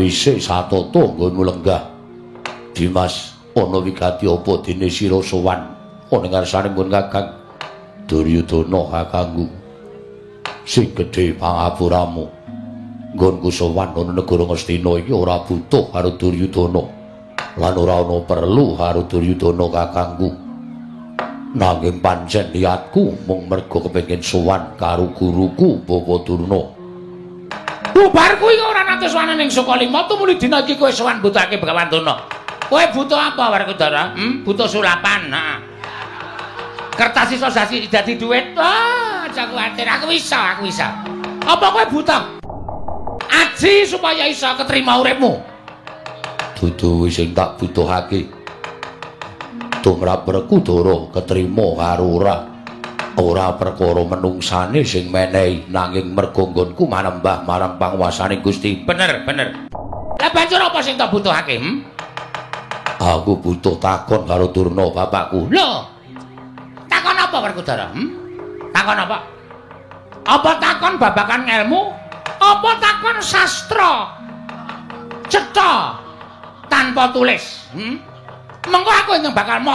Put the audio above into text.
Sawise satata nggonmu lenggah. Dimas, ana wigati apa dene sira sowan ana ngarsane nggon Kakang Duryudana kakangku? Sing gedhe pangapuramu. Nggonku sowan ana negara Ngastina iki ora butuh karo Duryudana. Lan ora ana perlu karo Duryudana kakangku. Nanging pancen niatku mung merga kepengin sowan karo guruku Bapak Durna. Bubar kuwi ora nate sowan ning Sukalima, tumuli dina iki kowe sowan butuhake Begawan Durna. Kowe butuh apa, Werkudara? Butuh sulapan, heeh. Kertas iso dadi duit. Wah, aja kuwatir, aku iso, aku iso. Apa kowe butuh aji supaya iso ketrima uripmu? Dudu sing tak butuhake. Tumrap Werkudara ketrima karo ora. Ora perkara menungsane sing menehi, nanging merga nggonku manembah marang panguwasaning Gusti. Bener, bener. Lah banjur apa sing tak butuhake? Aku butuh takon karo Durna bapakku. Lho. Takon apa Werkudara? Takon apa? Apa takon babagan ngelmu? Apa takon sastra? Cetha tanpa tulis. Mengko aku yang bakal